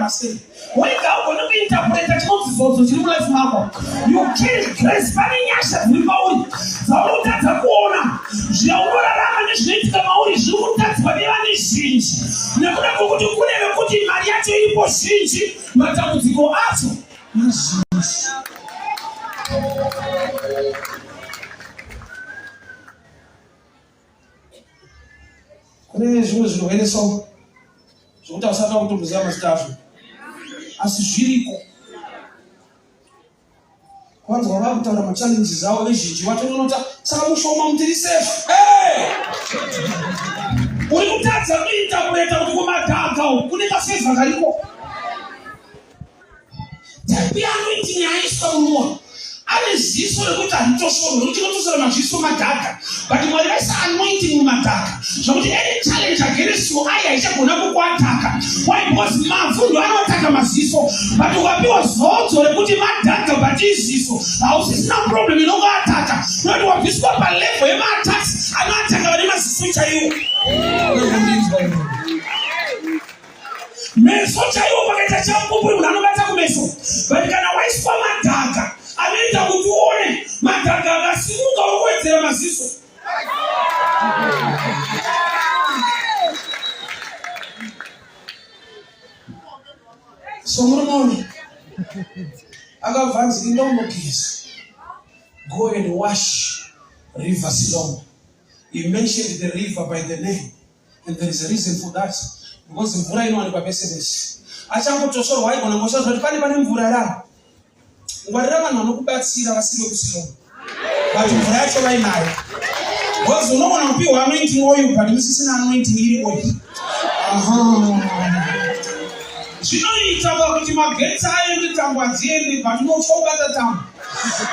unorarama sei. Wega haugoni kuinterpreta chinonzi zodzo chiri mulife mako. You carry grace, pane nyasha dziri pauri dzauri kutadza kuona. Zvaunorarama nezvinoitika mauri zviri kutadzwa nevane zhinji nekuda kwekuti kune vekuti mari yacho iripo zhinji, matambudziko acho mazhinji. Kune zvimwe zvirwere so zvekuti hausati wakutomboziva mazita azvo, asi zviriko. Kwanzwa vakutaura machallenges avo vezhinji vatononota, saka mushoma mutiri safe. Hey! Uri kutadza kuinterpreta kuti kumadhaga uku kune kafevha kariko. Type yeanointing yaiswa murume ane ziso rekuti haritosvorwe nekuti chinotosvora maziso madhaka but mwari vaisa anointing mumadhaka zvokuti any challenge against your eye haichagona kukuataka why because mavhu ndo anoataka maziso but ukapiwa zodzo rekuti madhaka but iziso hausisina problem inokuataka nekuti wabviswa palevel yemaattacks anoataka vane maziso chaiwo meso chaiwo pakaita chamupupuri munhu anobata kumeso but kana waiswa madhaka anoita kuti uone madhaka akasimuka wokuwedzera maziso so murume uyu akabva anzi inda unogeza go and wash river Siloam he mentioned the river by the name And there is a reason for that because mvura inowanikwa pese pese. Achangotosvorwa aigona ngosha zvati pane pane mvura ra. Ngwarira vanhu vanokubatsira vasiri vekuSilomu. But mvura yacho vainayo. Because unogona kupiwa anointing oil but musisina anointing iri oil. Aha. Zvinoita pakuti magetsi aende tambo adziende but unotya kubata tambo.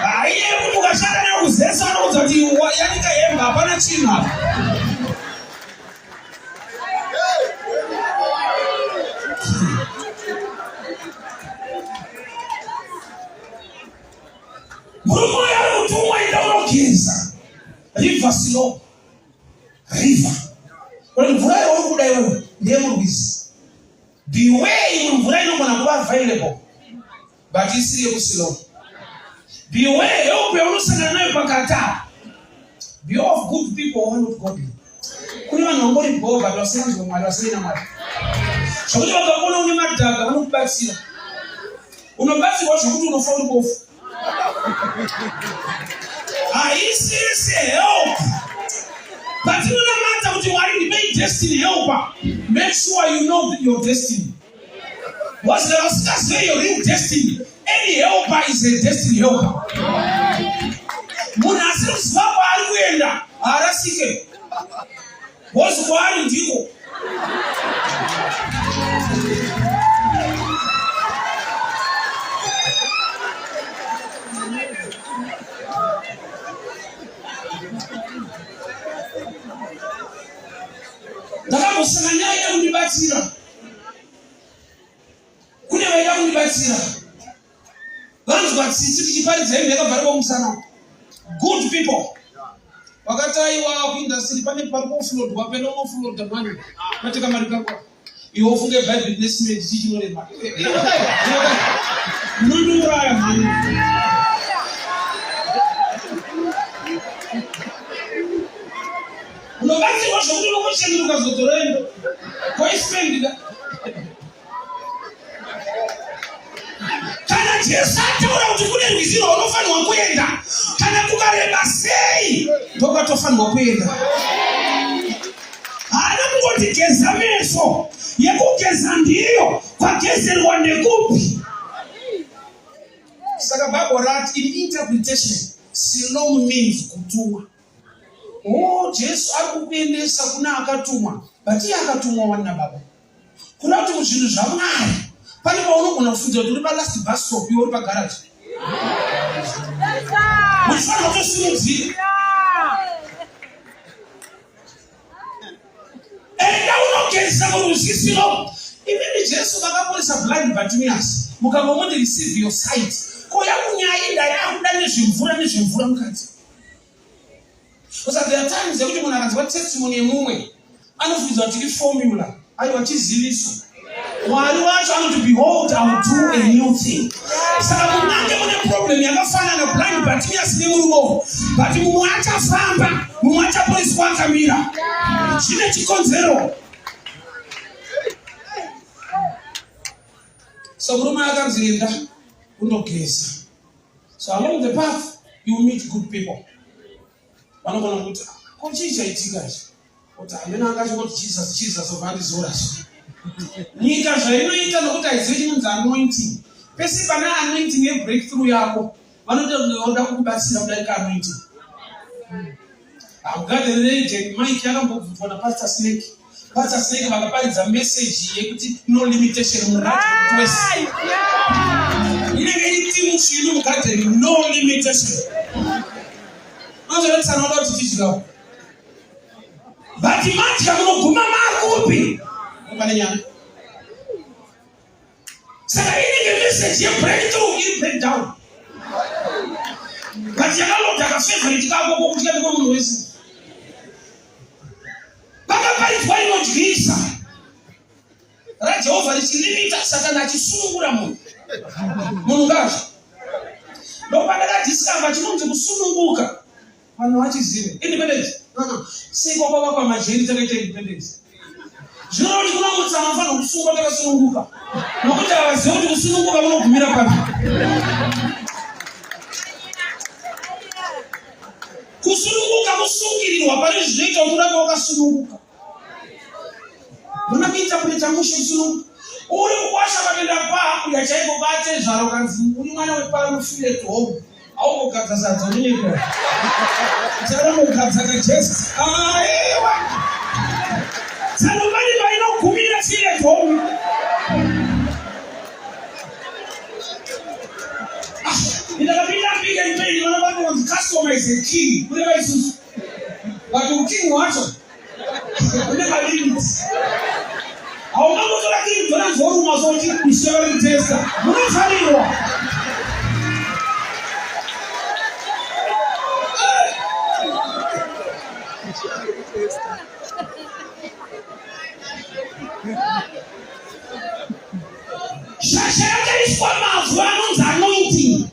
Haiye kuti ukashanda nayo kuzesa anoudza kuti yanika hembe hapana chinhu apa. Murume uyo ari kutumwa enda unogeza river Siloam river kuti mvura yauri kuda iwewe ndeyemurwizi beware imwe mvura inogona kuva available but isiri yekusiloam beware help yaunosangana nayo pakati apa be of good people who are not godly kune vanhu vangori bho but vasinganzwe mwari vasiri namwari zvokuti vakakuona une madhaga vanokubatsira unobatsirwa zvokuti unofa uri bofu haisi yese help patinonamata kuti mwari ndipei destiny helper make sure you know your destiny Was the vasingazive your real destiny any helper is a destiny helper munhu asiri kuziva kwaari kuenda haarasike was kwaari ndiko ndakambosangana naye kundibatsira kune vaida kundibatsira vanzwa tsitsi tichiparidza hembe yakavharirwa kumusana good people vakataiwa kuindastry pane pari kuflodwa pene unofloda mani kwete kamari kako iwe ufunge bhaibheri nesimenti chii chinorema unondiuraya mhani unobatsirwa zvokuti unongochengeruka zodzo rendo koisipendika kana jesu ataura kuti kune rwizi rwaunofanirwa kuenda kana kukareba sei ndokwatofanirwa kuenda haana kungoti geza meso yekugeza ndiyo kwagezerwa ndekupi saka bible rati in interpretation silom means kutumwa Oh, Jesu ari kukuendesa kuna akatumwa, but iye akatumwa wani nababa. Kuda kuti muzvinhu zvaMwari pane paunogona kufunza kuti uri palast bus stop iwe uri pagaraji. Uchifanira kutosimudzira. Enda unogeza muruzisiro. Imimi Jesu vakaporesa blind Bartimaeus mukangomuti receive your sight. Ko yakunyaya ndayakuda nezvemvura nezvemvura mukati. Saka there are times yekuti munhu akanzwa testimony yemumwe anofungidzwa kuti iformula, aiwa chiziviso. Mwari wacho anoti behold I will do a new thing. Saka munange mune problem yakafanana blind Bartimaeus nemurume uyu, but mumwe achafamba, mumwe achaporeswa akamira. Zvine chikonzero. So murume akanzi enda unogeza. So along the path you meet good people. Vanogona kuti ko chii chaitika ichi? Kuti hameno anga achingoti Jesus Jesus obva andizora so. Nyika zvainoita nokuti haizive chinonzi anointing. Pese pane anointing yebreakthrough yako vanoita kuti vanoda kukubatsira kudarika anointing. Hakugadzirirei Mike yakambobvutwa naPastor Snake. Pastor Snake vakaparidza message yekuti no limitation muradio wese. Inenge iri timu chinu mugadheni no limitation. Unozoita vanoda kuti tidyawo. But madya munoguma makupi? Pane nyaya. Saka inenge message yebreakthrough iri breakdown. But yakaloda kafavorite kako kokutya ndiko munhu wese. Pakaparidzwa inodyisa raJehovha richilimita Satani achisunungura munhu. Munhu ngazvo. Ndopandakadiscover chinonzi kusununguka. Vanhu vachizive independence. Uh-uh. Siko kwavakwa majeri takaita independence. Zvinoreva kuti kuna mutsa vanofanira kusungwa takasununguka. Nokuti havazive kuti kusununguka kunogumira papi. Kusununguka kusungirirwa pane zvinoita kuti urambe wakasununguka. Muna kuita kuita mushe kusununguka. Uri kukwasha vakaenda kwakuya chaiko kwatezvara ukanzi uri mwana wepano feel at home. Aunogadza sadza unonyepa. Chaanogadza kajesu. Aiwa. Tsanomani painogumira feel at home. Ndakapinda Pick n Pay vana vanonzi customer is a king. Kureva isusu. But uking wacho une malimits. Haungangotora king donanzi woruma so kuti ishe vari kutesta. Munofanirwa. Shasha yakaiswa mavhu anonzi anointing.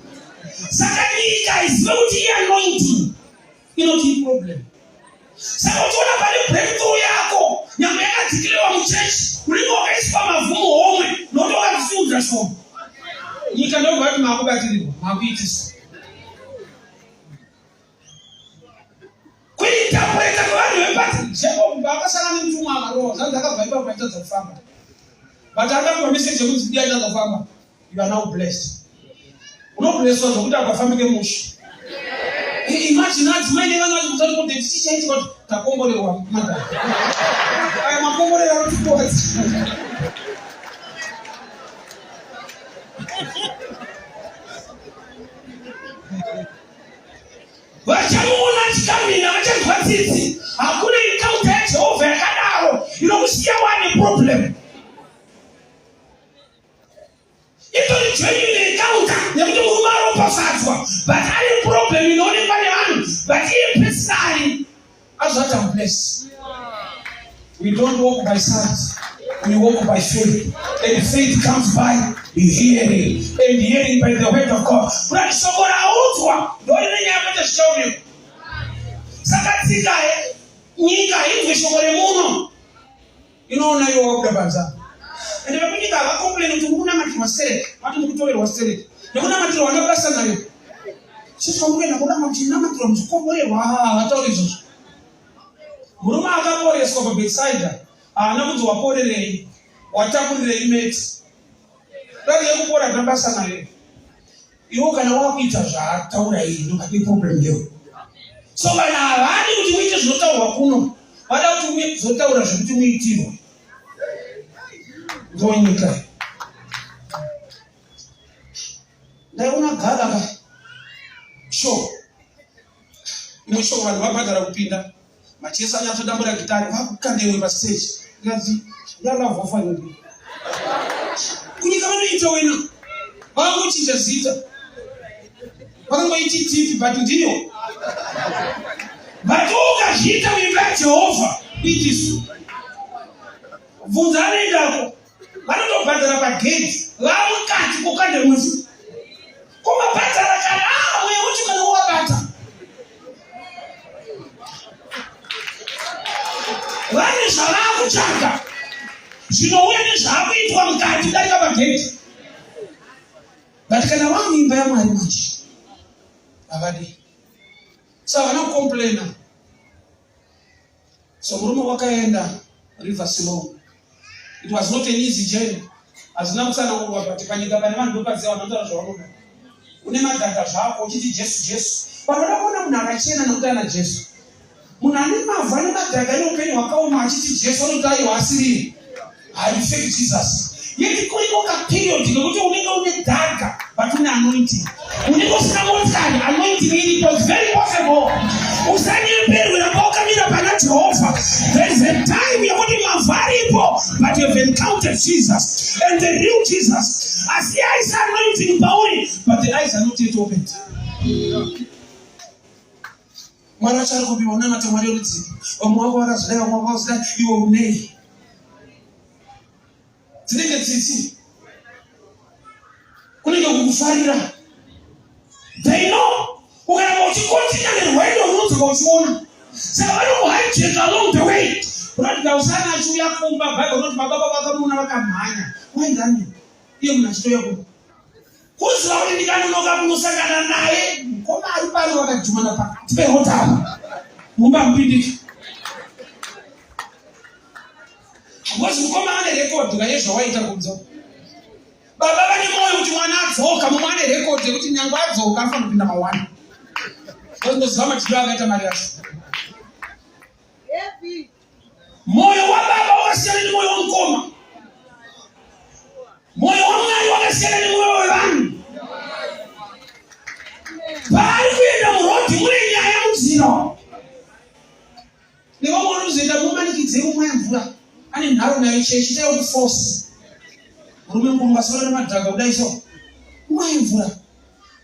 Saka nyika haizive kuti ianointing inoti iproblem. Saka uchiona pane breakthrough yako nyangwe yakadzikiriwa muchechi unenge wakaiswa mavhu muhomwe nokuti wakadzisiudza shoma. Nyika ndobva vati makubatirirwa makuitiswa. Kuinterpreta kwevanhu vepati Jacob paakasangana nemutumwa akarohwa zvanzi akabva ipapo achitadza kufamba. But akapiwa message yekunzi ndiye achitadza kufamba. You are now blessed. Unoblesswa zvokuti hapafambike mushe. Imagine adzimai nevana vacho kutari kuti chii chaitika kuti takomborerwa madam. Aya makomborero anotikuwadza. Vachamuona achikamira vachanzwa tsitsi. Hakuna encounter yaJehovha yakadaro inokusiya wane problem. Itori genuine encounter yekuti murume aropafadzwa but ane problem inoonekwa nevanhu but iye personally azvati am blessed. We don't walk by sight, we walk by faith. And faith comes by hearing, and hearing by the word of God. Kuna shoko raudzwa ndorine nyaya kwete zvichaonekwa. Saka tsika nyika hainzwe shoko remuno inoona iwe wabuda panze apa. Ende vekunyika havakomplaini kuti uri kunamatirwa stereki, vati muri kutorerwa stereki nekunamatirwa vana basa nayo. Sisi vakuenda kuramba muchinamatirwa muchikomborerwa, havatauri izvozvo. Murume akaporeswa paBethsaida haana kunzi waporerei, watakurirei meti. Dai yekupora haina basa nayo. Iwo kana wakuita zvaataura iyi ndokati problem yewe. So vanhu havadi kuti muite zvinotaurwa kuno, vada kuti uye kuzotaura zvekuti muitirwe. Ndonyika. Ndaiona gava ka show imwe show vanhu vabhadhara kupinda machesa anyatsodambura gitari vakukanda imwe pastage ndikati yalavhofa nini kunyika vanoita wena vakuchinja zita vakangoiti tipi but ndiyo but ukazviita muimba yajehovha kuitisu bvunza anoendako. Vanotobhadhara pagate vamukati kokande mwedzi. Ko mabhadhara kana ah mweya wacho kana wavabata. Vane zvavakutsvaga zvinouya nezvaakuitwa mukati kudarika pagate. But kana vamuimba yaMwari manje havadi. Saka havana kucomplaina. So murume wakaenda River Siloam. It was not an easy journey. Hazvina kutsanangurwa but panyika pane vanhu ndopaziva vanotaura zvavanoda. Une madhaka zvako uchiti Jesu Jesu. Vanoda kuona munhu akachena nekuti ana Jesu. Munhu ane mavhu ane madhaka ane upenyu hwakaoma achiti Jesu anoti aiwa asiri. Hari fake Jesus. Yet kuriko kaperiod kekuti unenge une dhaga but une anointing. Unenge usina motikari anointing iripo. It's very possible. Usanyeperwe ramba wakamira pana Jehovha. There is a time yekuti mavhu aripo but you have encountered Jesus and the real Jesus. Asi aisa anointing pauri but the eyes are not yet opened. Mwari wacho ari kupi? Unamata Mwari yorudzii? Vamwe wako vakazodai, vamwe wako vakazodai, iwe unei? Dzinenge tsitsi, kunenge kukufarira. They know ukaramba uchikontinya nerwendo runodzoka uchiona. Saka vanokuhijack along the way. Kuratidza usana achiuya kumba, Bible rinoti baba vakamuona vakamhanya. Why running? Iye munhu achitouya kumba. Kuziva kuti ndikanonoka kunosangana naye mukoma ari pano vakadhumana pakati perotapa mumba mupindika because mukoma ane rekodhi kaye zvawaita kunze baba vane mwoyo kuti mwana adzoka mumwe ane rekodhi yekuti nyange adzoka anofanira kupinda mawani ndoziva madyiro akaita mari yacho Moyo wababa wakasiyana nemoyo wamukoma. Moyo waMwari wakasiyana nemoyo wevanhu. Paari kuenda murodhi mune nyaya munzira. Nevamwe vanozoenda mumanikidzei kumwaya mvura. Ane nharo nayo chechi chaiyo kuforce. Murume mukuru ngasora nemadhaga kudai so. Kumwaya mvura.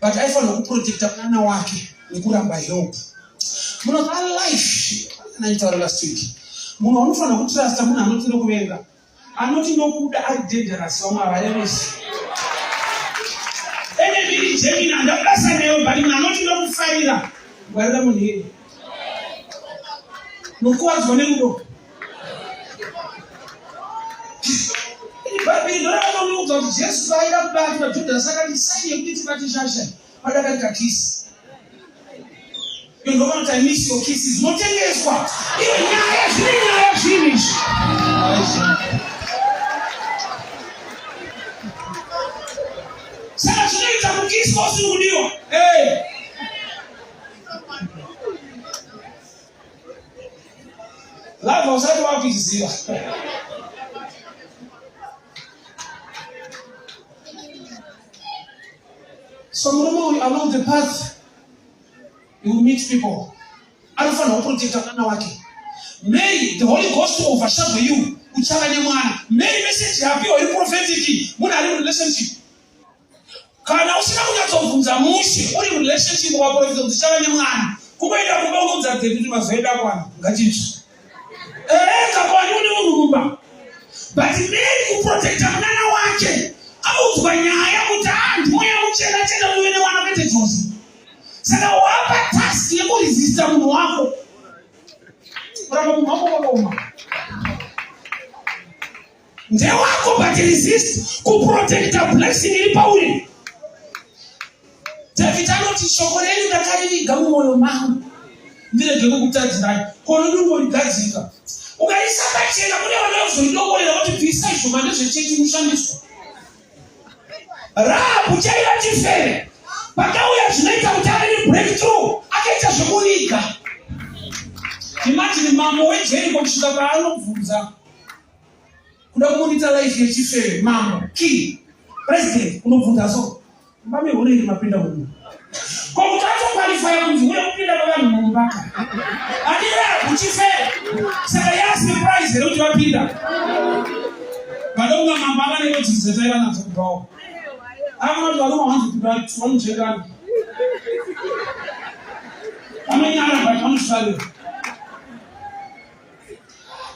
But aifanirwa kuprotecta mwana wake nekuramba help. Munoziva life anaitaura last week. Munhu waunofanira kutrusta munhu anoti ndokuvenga. Anoti ndokuda ari dangerous vamwe havarevesi. Ene ndiri Gemini handabasa newe but munhu anoti ndokufarira. Ngwarira munhu iyeye. Nokuwadzwa nerudo. Bhaibheri ndorakatomuudza kuti Jesu paaida kubatwa Judhasi akati saini yekuti tibate shasha padakari kakisi. Iyo ndovanoti I miss your kisses. Motengeswa. Iyo nyaya zvine nyaya zvinhu izvi. Saka zvinoita kukiswa usiri kudiwa. Hey. Love usati wakuiziva. So murume uyu along the path you will meet people. Anofanira kuprotecta mwana wake. Mary, the Holy Ghost will overshadow you. Uchava nemwana. Mary message yapiwa iri prophetic. Munhu ari murelationship. Kana usina kunyatsobvunza mushe uri murelationship waprofita kuti uchava nemwana. Kungoenda kumba unoudza daddy kuti mazuva edu akwana. Ngachitsva. Eh, kakwani une munhu mumba. But Mary kuprotecta mwana wake audzwa nyaya kuti ah ndimweya muchena chena uve nemwana kwete Jose. Saka wapa task yekuresista munhu wako. Kuramba munhu wako kwakaoma. Ndewako but resist kuprotecta blessing iri pauri. David anoti shoko renyu ndakaririga mumwoyo mangu ndirege kukutadzirai kono ndingorigadzika ukaisa pachena kune vanozoidongorera voti bvisa izvoma ndezvechechi mushandiswa Rahabhu chaiva chifeve pakauya zvinoita kuti ave nebreakthrough akaita zvekuviga imagine mambo wejeriko kusvika paanobvunza kuda kumonita life yechifeve mambo king president unobvunza so Mumba mehure iri mapinda mumba. Ko kuti atokwalifaya kunzi hure kupinda kwevanhu mumba ka. Handira kuchife. Saka ya surprise here kuti vapinda. Vanokunga mambo ava nekudzidza taiva nadzo kubvawo. Ava vanoti varume vanzi kupinda vanonzvengana. Vanonyara but vanozvifarira.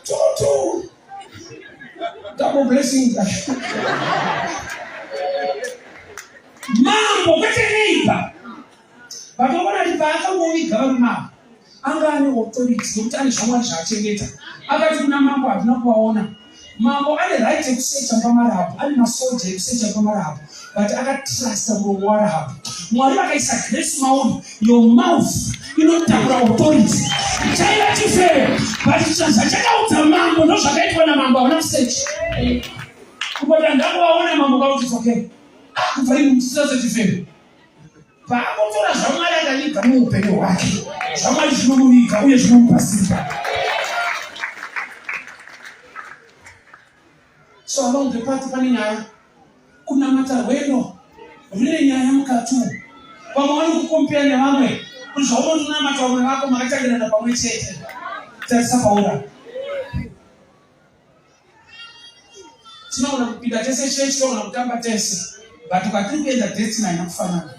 Tutu. Double blessings. Mambo kwete neighbor. But unoona kuti paakangoviga varume ava anga ane authority yekuti ane zvamwari zvaachengeta. Akati kuna mambo handina kuvaona. Mambo ane right yekusecha pamarabhu, ane masoja ekusecha pamarabhu, but akatrusta muromo waRahabhu. Mwari vakaisa grace mauri, your mouth inotakura authority. Chaiva chifeve, but zvachakaudza mambo ndozvakaitwa namambo, havana kusecha. Kungoti handina kuvaona mambo kwakuti it's okay. Ah, kubva ini muchisira sechifeve. Paakotora zvaMwari akaviga muupenyu hwake, zvaMwari zvinomuviga uye zvinomupa simba. So along the path pane nyaya, kunamata rwendo rune nyaya mukati umu. Vamwe vanokukompera nevamwe kuti zvaunotonamata vamwe vako makatangirana pamwe chete. Tarisa paura. Tinogona kupinda tese chechi, tinogona kutamba tese, but kwatiri kuenda destiny haina kufanana.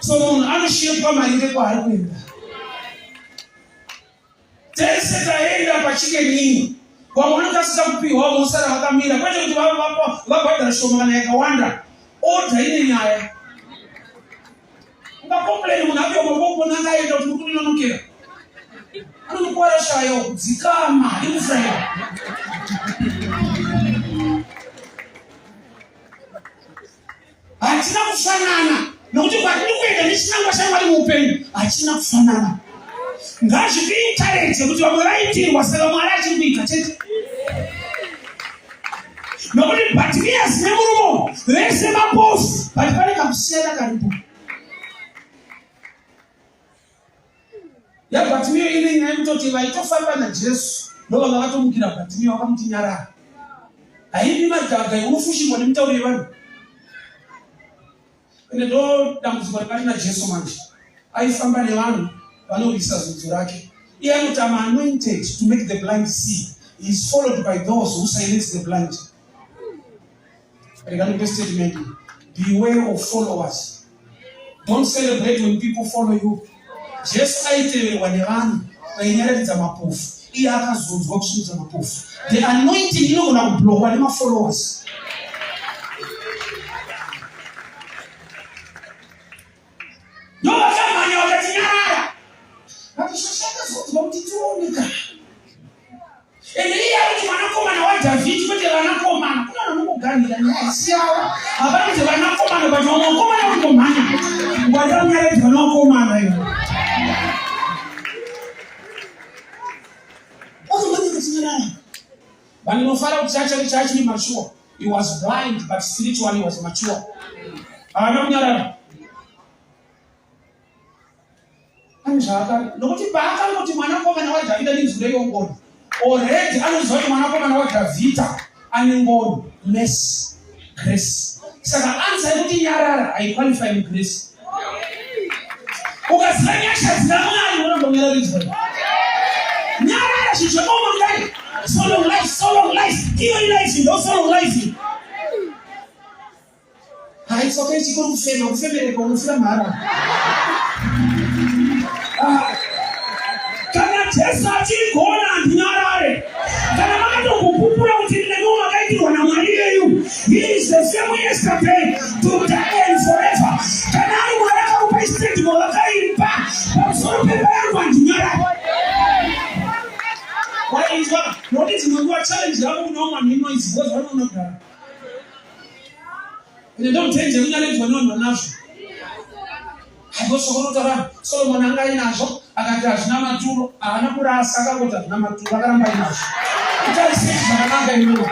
So munhu anoshepwa maringe kwaari kuenda. Tese taenda pachicken inn, vamwe vanokasika kupiwa, vamwe vosara vakamira, kwete kuti vabhadhara shoma kana yakawanda. Order ine nyaya. Ungakomplaini munhu apiwa mabombo nanga aenda kuti mukundinonokera. Anondikwara shayo kudzikama ikufraira. Hatina kufanana nokuti kwatiri kuenda nechinangwa chaMwari muupenyu hachina kufanana. Ngazvikuencourage kuti vamwe vaitirwa saka Mwari achiri kuita chete. Nokuti Bartimaeus nemurume vese mapofu but pane kakusiyana karipo. YaBartimaeus ine nyaya yekutoti vaitofamba naJesu ndovanga vatomukira Bartimaeus vakamuti nyarara. Haidi madhaga unofushirwa nemitauro yevanhu. Ende ndo dambudziko ranga rina Jesu manje. Aifamba nevanhu vanorwisa zodzo rake. Iye anoti I'm anointed to make the blind see. He is followed by those who silence the blind. Rega ndipe statement. Beware of followers. Don't celebrate when people follow you. Jesu aiteverwa nevanhu vainyaradza mapofu. Iye akazonzwa kusumudza mapofu. The anointing inogona kublokwa nemafollowers. Ndovakamhanya vakati nyarara. Vati shasha yakazonzwa kuti tioneka. Ende iye akuti mwanakomana waDhavhidhi kwete vanakomana. Kuna vanongoganhira nyaya isi yavo. Havana kuti vanakomana but vamwe vakomana vanongomhanya. Ngwarira kunyaradzwa nevakomana iwe. Vakamhanya vachinyarara. Vanofara kuti chachake chachiri mature. He was blind but spiritually he was mature. Havana kunyarara. Pane zvaakari nokuti paakangoti mwanakomana waDhavhidha ndinzwireiwo ngoni, already anoziva kuti mwanakomana waDhavhidha ane ngoni, mercy, grace. Saka answer yekuti nyarara haiqualify mugrace. Ukaziva nyasha dzina Mwari unoramba unyararidzwa. Nyarara zvinhu zvakaoma kudai. So long life, so long life. Iyo ilife ndo so long life. Hai tsoka ichikuru kufema kufemereka unofira mahara. Ah. Kana Jesu achigona handinyarare. Kana makatongopupura kuti ndinemiwo makaitirwa naMwari iyeyu. He is the same yesterday, today and forever. Kana ari Mwari akakupa statement wakaipa pamusoro pepa yangu handinyarare. Wainzwa nokuti dzimwe nguva challenge yavo kune vamwe vanhu inoise because vanoona kugara. Ende ndomutenje kunyaredzwa nevanhu vanazvo. Ndosvokonotaura Solomon anga ainazvo akati hazvina maturo, haana kurasa akangoti hazvina maturo akaramba ainazvo. Itarisei zvakanaka iwewe.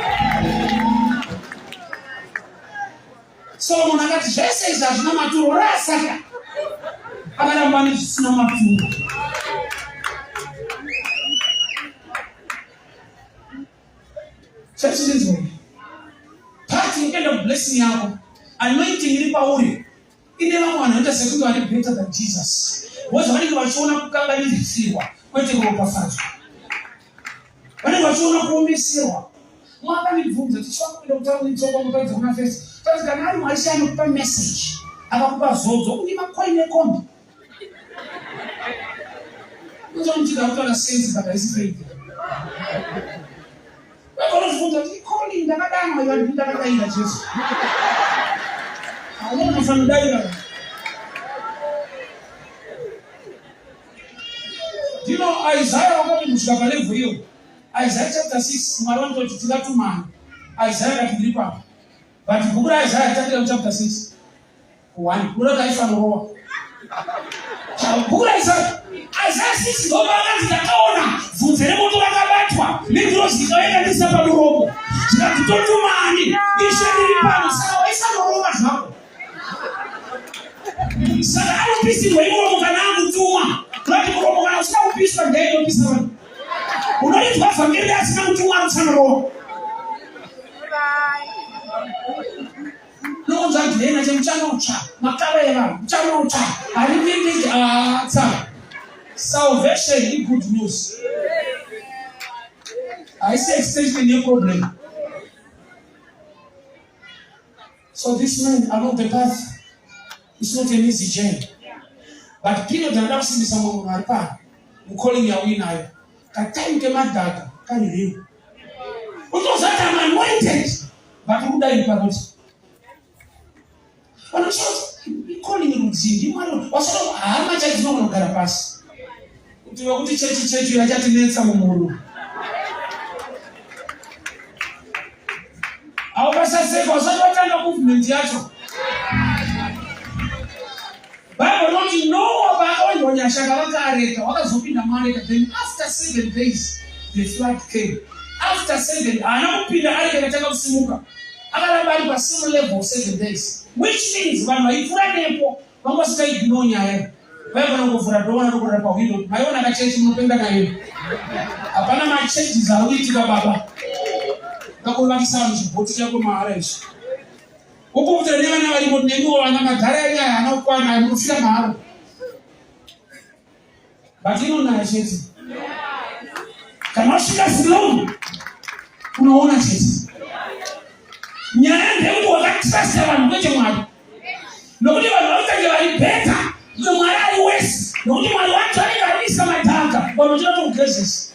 Solomon akati zvese izvi hazvina maturo, rasa. Akaramba ane zvisina maturo. Chachinzwa. Party inoenda kublessing yako. Anointing iri pauri. Ine vamwe vanhu vanoita sekunge vari better than Jesus. Because vanenge vachiona kukanganisirwa kwete kuropafadzwa. Vanenge vachiona kuomeserwa. Mwakandibvunza tichifamba kuenda kutauni tsoka mupaidza kuna first. Tati kana ari Mwari sei anokupa message akakupa zodzo kundima coin yekombi. Unozomuti ndakutaura sense but haisi faith. Vakanozvibvunza kuti call Calling ndakadanwa iwe ndini ndakadaira Jesu. Hauna unofanira kudaira. Ndino Isaiah wakati kusvika palevel iyo. Isaiah chapter 6 Mwari vanototi tingatumana. Isaiah akati ndiri pano. But bhuku raIsaiah ritangira muchapter 6. 1 kuda kaifanorowa. Bhuku raIsaiah Isaiah 6 ndobva akanzi ndakaona bvudzi remoto rakabatwa nengirozi ikauya ikandisa pamuromo. Zvikanzi totumani ishe ndiri pano saka waisanorova zvako. Saka anopisirwa imuromo kana akutumwa. Kurati muromo kana usina kupiswa ndainopisa vanhu. Unoinzwa vhangeri asina kutumwa anosanorova. Nounza gehena chemuchanotsva makava evanhu muchanotsva harivindiki atsa. Salvation i good news. Haisi extension yeproblem. So this man along the path is not an easy journey. But period anoda kusimbisa mumwe munhu ari pano mucalling yauinayo katime kemadhaka kari real. Unozati I'm anointed but uri kudai paroti. Vanoshati calling rudzii ndimwari wasara hama chaidzinogona kugara pasi. Kuti vekuti chechi chechi yachatinetsa mumhuru. Haukasaseka usati watanga movement yacho. Bible rinoti Noah paakawanirwa nyasha akavaka areka wakazopinda muareka then after seven days the flood came. After seven haana kupinda areka ikatanga kusimuka. Akaramba ari pasame level seven days which means vanhu vaipfuura nepo vanga vasingaignore nyaya iyi. Vaigona kungovhura door vanokorera pahwindo. Maiona kachechi munopenga nayo. Hapana machanges ari kuitika baba. Ngakovakisa vanhu chibhoti chako mahara izvi. Ukuvutira nevana varimo nemiwo vana madhara enyu aya haana kukwana ayo munofira mahara. But inonaya chete. Kana wasvika slow unoona chete. Nyaya ndeyekuti wakatrusta vanhu kwete Mwari. Nokuti vanhu vanotange vari better kuti Mwari ari wese. Nokuti Mwari wacho anenge arikuisa madhaka vanhu vachida kutokugezesa.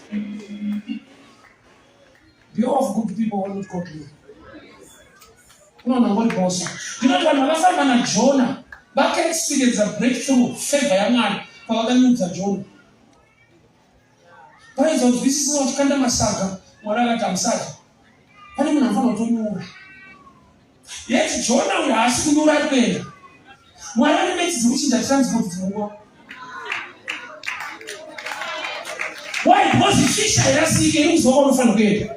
Be of good people who not godly. Unoona ngori bosa. Ndinoti vanhu vakafamba naJona vakaexperienza breakthrough favor yaMwari pavakanyudza Jona. Paedza kunzwisisa vachikanda masaga, Mwari akati hamusati. Pane munhu anofanira kutonyura. Yet Jona uyu haasi kunyura ari kuenda. Mwari vane metsi dzekuchinja transport dzinonguva. Why? Because fish hairasike iri kuziva kwaunofanira kuenda.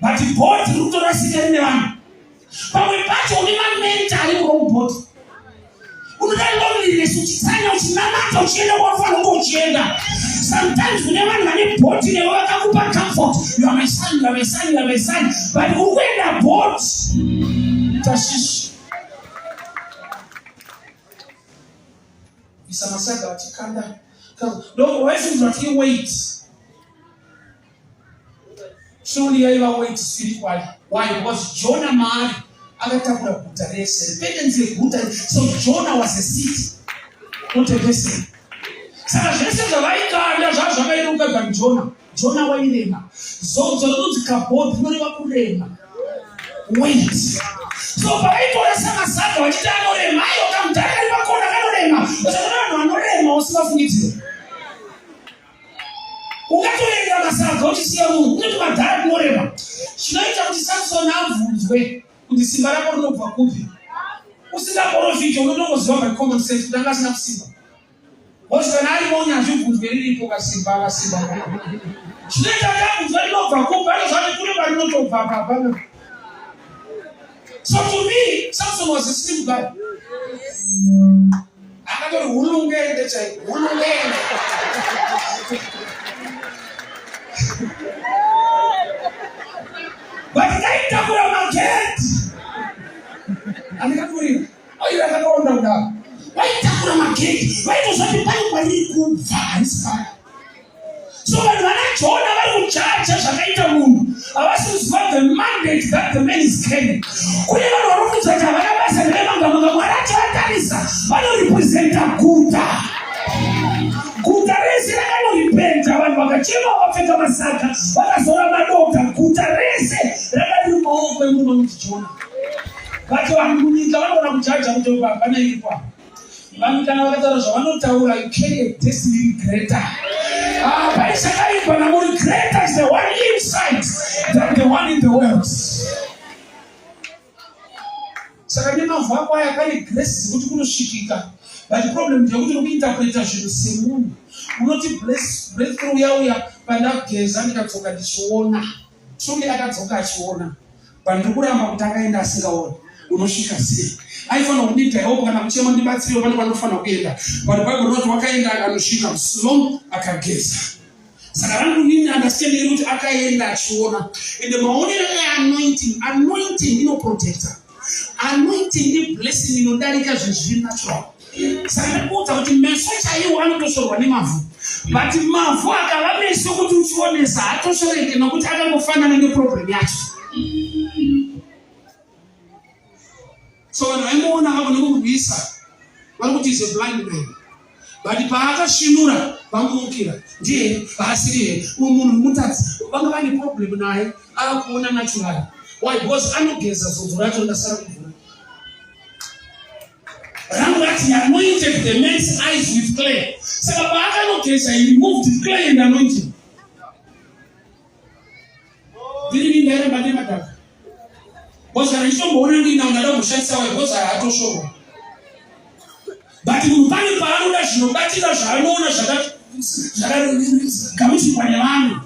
But boat riri kutorasika rine vanhu. Pamwe pacho une mamenta ari muwrong boat. Unoda loneliness uchitsanya uchinamata uchienda kwaunofanira kunge uchienda. Sometimes kune vanhu vane boat newe vakakupa comfort. You are my son, you are my son, you are my son. But uri kuenda boat. Tashishi. Isa masaga vachikanda. Ndo waifungira kuti iwait. Surely yaiva weight spiritually. Why? Because Jonah maari akatakura guta rese. Repentance yeguta. So Jonah was a city, not a person. Saka zvese zvavaikanda zvava zvakairuka than Jonah. Jonah wairema. Zodzo rinonzi kabod rinoreva kurema. Weight. So pavaitora samasaga vachiti anorema, aiwa kamudhara kari pakona kanorema. Usaona vanhu vanorema usingafungidzire. Ungatoverenga masaga uchisiya munhu unoti madhara kunorema. Chinoita kuti Samson abvunzwe kuti simba rako rinobva kupi. Usingaporofiti unotongoziva by common sense kuti anga asina kusimba. Because kana arimo unyanzvi bvunzwe riripo kasimba akasimba. Chinoita kuti abvunzwe rinobva kupi anoziva kuti kune parinotobva apa hapana. So to me, Samson was a slim guy. Akatori hulungende chai, hulungende. But kaitakura magedhi. Andikakurira. Oira akakaonda kudaro. Vaitakura magedhi. Vaitozvati pane kwariri kubva harisi paya. So vanhu vana Jona vari kujaja zvakaita munhu havasi kuziva the mandate that the man is carrying. Kune vanhu vari kufunza kuti havana basa nevemanga manga Mwari achivatarisa vanorepresenta guta. Guta rese rakanoripenta vanhu vakachema vakapfeka masaga vakazora madota guta rese rakariri. mumaoko emurume unoti chiona. But vanhu munyika vanogona kujaja kuti hapana iripo apa. Vanhu kana vakataura zvavanotaura, you carry a destiny greater. Ah, pane chakaipa namuri greater is the one inside than the one in the world. Saka nemavhu ako aya pane grace dzekuti kunosvikika. But problem ndeyekuti uri kuinterpreta zvinhu semunhu. Unoti breakthrough yauya pandageza ndikadzoka ndichiona. Truly akadzoka achiona. But ndiri kuramba kuti akaenda asingaoni. Unosvika sei? Aifanira kundida help kana kuchema ndibatsirewo pane kwandinofanira kuenda. But Bible rinoti wakaenda akanosvika muSilom akageza. Saka rangu nini understanding iri kuti akaenda achiona. Ende maonero eanointing, anointing inoprotecta. Anointing iblessing inodarika zvinhu zviri natural. Saka ndikuudza kuti meso chaiwo anotoshorwa nemavhu. But mavhu akava meso kuti uchionesa haatoshoreke nokuti akangofanana neproblem yacho. So vanhu vaimuona vavo nekumurwisa vari kuti is a blind man. But paakasvinura vamumukira ndiye haasiri here uyu munhu mutadzi vanga vane problem naye akuona naturally. Why? Because anogeza zodzo racho ndasara kumvura. Rangu rati he anointed the man's eyes with clay. Saka paakanogeza he removed clay and anointing. Ndiri ndairamba nemadhaka. Because kana ndichitomboona ndinawo ndada kumboshandisa wayo because haatoshorwa. But munhu pane paanoda zvinobatika zvaanoona zvakagamuchirwa nevanhu.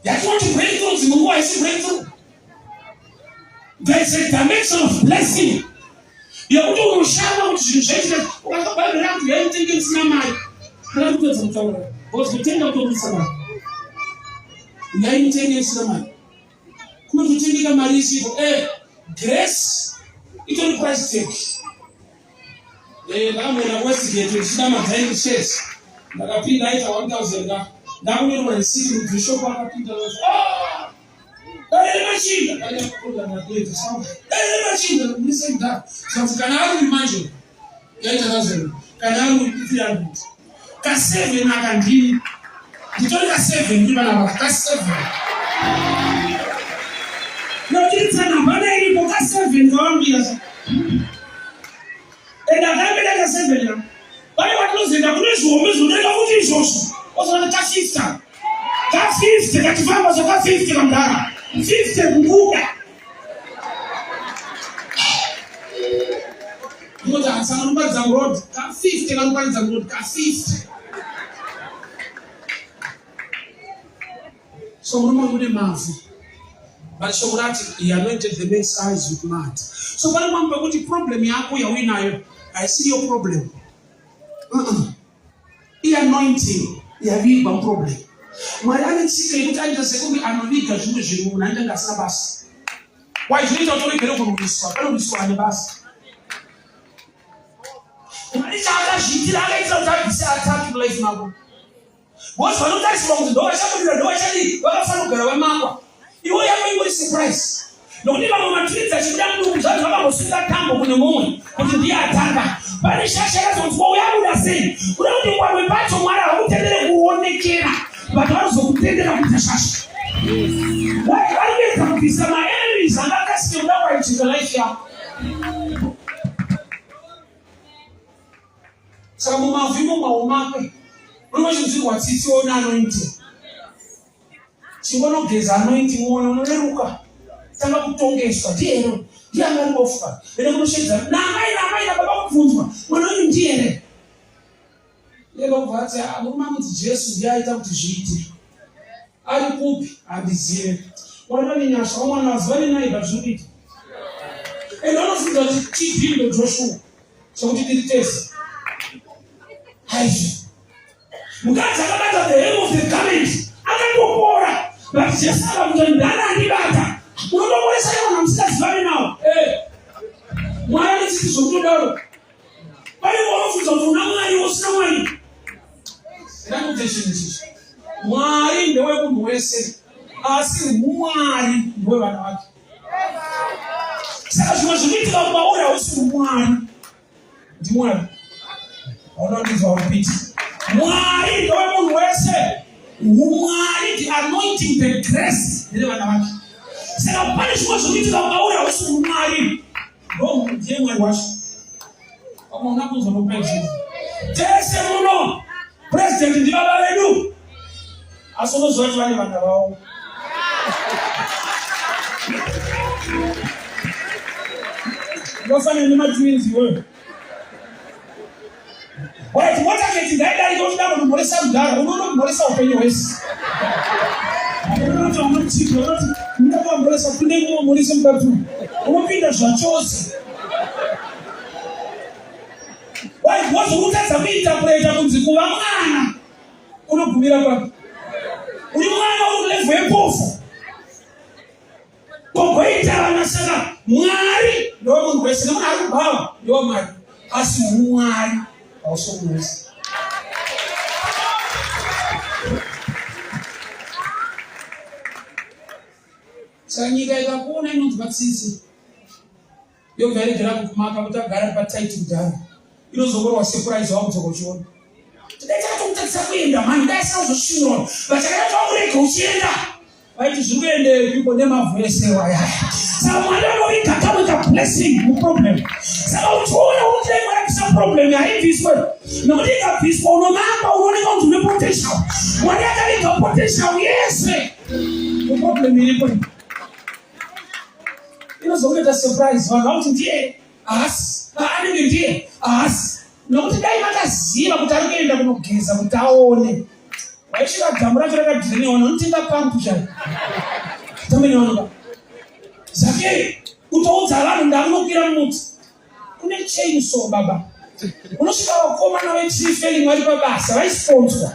Yatinoti breakthrough dzimwe nguva haisi breakthrough. There is a dimension of blessing yekuti unoshama kuti zvinhu zvaitika ukanzwa bhaibheri rakuti uyai mutenge musina mari kana kutodza kutaura because kutenga kutobudisa mari uyai mutenge musina mari kunototengeka mari isipo eh grace itori price tag eh ndakamboenda kuwestgate ndichida madining chairs ndakapinda aita 1000 ka ndakunyorwa receipt mubishop akapinda ah! Dai machinda dai machinda ndisenda zvanzi kana ari manje yaita thousand kana ari 300 ka 7 aka ndini nditori ka 7 ndiri vana ka 7 notiritsana hapana iripo ka 7 kawambira ende akambeda ka 7 ka pane kwatinozoenda kune zvihombe zvinodarika kuti izvozvo ozoona ka 50 ka 50 katifamba so ka 50 kamdara 50 kubuda ndinoti hatsana unoparidza muroad ka 50 kanoparidza muroad ka 50 so murume uyu une mavhu but shoko rati he anointed the man's eyes with mud so pane pamwe pekuti problem yako yauinayo haisiriyo problem uh -uh. Ianointing yavigwa muproblem. Mwari ane tsika yekuti anoita sekunge anoviga zvimwe zvinhu munhu anenge asina basa. Why zvinoita kuti uregere kurwiswa? Panorwiswa ane basa. Mwari chaakazviitira akaitira kuti abvise attack mulife mako. Because vanotarisirwa kuti ndovachabudira ndovachadii vakafanira kugara vamakwa. Iwe yako ingori surprise. Nokuti vamwe matwins achibuda mudumbu zvanzi vakambosunga tambo kune mumwe kuti ndiye atanga. Pane shasha yakazonzwa uyo abuda sei. Kuda kuti pamwe pacho Mwari havakutendere kuonekera but vanozokutendera kuita shasha. Why vari kuedza kubvisa maenemies angakasike kuda kuaitika life yako. Saka mumavhu imo maomakwe unochinzwirwa tsitsi ona anointing. Chingonogeza anointing uone unoreruka. Tanga kutongeswa ndiye here ndiye anga ari bofu ende kunoshedza namai namai nababa kubvunzwa mwana uyu ndiye here iye ndokubva ati ah, murume anonzi Jesu ndiye aita kuti zviite ari kupi handizive wari vane nyasha vamwana vaziva nenai but zviri kuita ende vanofunga kuti tv ndo Joshua Sokuti tiri tese. Haizvo. Mukadzi akabata the hem of the garment akatopora. But Jesu akamuti ndani andibata. Unotoporesa ivo vanhu musingazivani nawo. Eh. Mwari ane tsitsi zvokutodaro. Pane waunobvunza kuti una Mwari usina Mwari. Ndakudze chinhu ichichi. Mwari ndewemunhu wese asi Mwari ndewevana vake. Saka zvimwe zvinoitika kwauri hausi mwari ndimwari haunondinzwa repeat mwari ndewe munhu wese umwari the anointing the grace nderevana vake. Saka pane zvimwe zvinoitika pauri hausi mwari, ndo ndiye mwari wacho. Pamwe una kunzwa nokupaizvizvi tese muno president ndibaba vedu, asi unoziva kuti vane vana vavo. Unofanira nematwins iwewe. Right, motaketi ngaidarike uchida kunomhoresa mudhara, unonomhoresa upenyu hwese. Unoti unotipa, unoti unoda kuamhoresa kune mumwe mhorese mukadzi uyu. Unopinda zvachose. Why? Because urikutadza kuinterpreta kunzi kuva mwana unogumira papi. Uri mwana uri kulevel yepofu. Kogoita vana saka Mwari ndomunhu wese nemunhu ari kubhawa ndiwo Mwari asi humwari hausi munhu wese. Saka nyika ikakuona inonzwa tsitsi yobva yaregera kukumaka kuti agara patight kudhara inozongorwa surprise wakudzoka uchiona tidai takatokutadzisa kuenda mhani dai asina kuzosvinura vachakada taurega uchienda vaiti zviri kuendepi ko nemavhu ese wayaya saka mwari vanoviga kamwe kablessing muproblem saka uchiona kuti dai mwari abvisa problem haibviswe nekuti ikabviswa unomaka unooneka kunzi une potential mwari akaviga potential yese muproblem iripo inozokuita surprise vanhu vakuti ndiye haasi anenge ndiye haasi nokuti dai vakaziva kuti ari kuenda kunogeza kuti aone vaisvika dhamu racho rakadhireniwa unotenga pampu chai tameneonoka zakei kutoudza vanhu ndakunokwira mumuti kune chain so baba unosvika vakomana vetree felling vari pabasa vaisponzwa